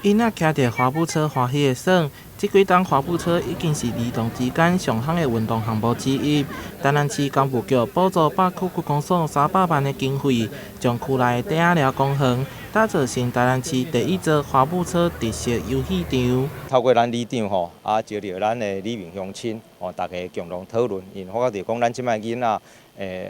囡仔騎著滑步車歡喜的耍，這幾冬滑步車已經是兒童之間上夯的運動項目之一。台南市工務局補助北區區公所300萬的經費，將區內的底仔寮公園打造成台南市第一座滑步車特色遊戲場。透過咱里長吼，啊，招著咱的里民鄉親吼，大家共同討論，𪜶發覺著講咱這擺囡仔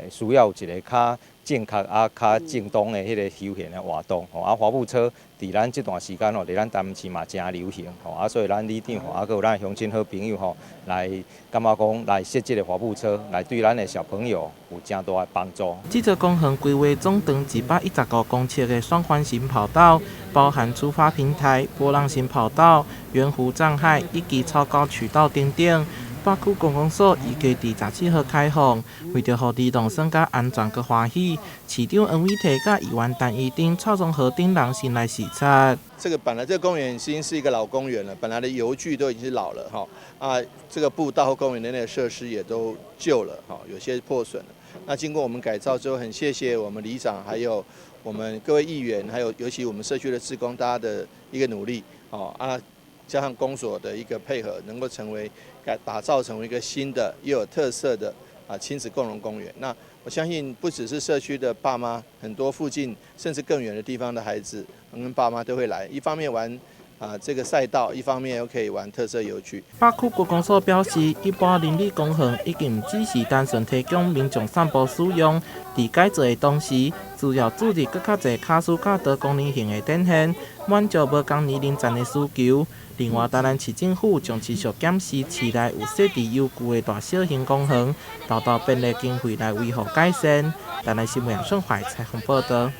需要有一个較正確啊、較正當的彼个休閒的活動吼，啊，滑步車佇咱這段時間吼，佇咱台南市嘛誠流行吼，啊，所以咱里長吼，啊，閣有咱鄉親好朋友吼，來感覺講來設這个滑步車，來對咱的小朋友有誠大的幫助。這座公園規劃總長115公尺的雙環形跑道，包含出發平台、波浪形跑道、圓弧障礙以及超高曲道等等。北區觀光所預計佇17號開放，為著予兒童耍甲安全閣歡喜，市長黃偉提佮議員陳怡貞、蔡宗和等人先來視察。這個本來這個公園已經是一個老公園了，本來的遊具都已經是老了哈，啊，這個步道和公園的那個設施也都舊了哈，有些破損了。那經過我們改造之後，很謝謝我們里長，還有我們各位議員，還有尤其我們社區的志工，大家的一個努力，哦啊，加上公所的一個配合，能夠成為改打造成為一個新的又有特色的啊親子共融公園。那我相信不只是社區的爸媽，很多附近甚至更遠的地方的孩子跟爸媽都會來，一方面玩啊這個賽道，一方面又可以玩特色遊具。北區觀光所表示，一般鄰里公園已經毋只是單純提供民眾散步使用，佇改造的同時，需要注入閣較濟卡數佮多功能性的展現，滿足無仝年齡層的需求。另外，台南市政府將持續檢視市內有設置遊具的大小型公園，投投便利經費來維護改善。台南新聞楊順懷採訪報導。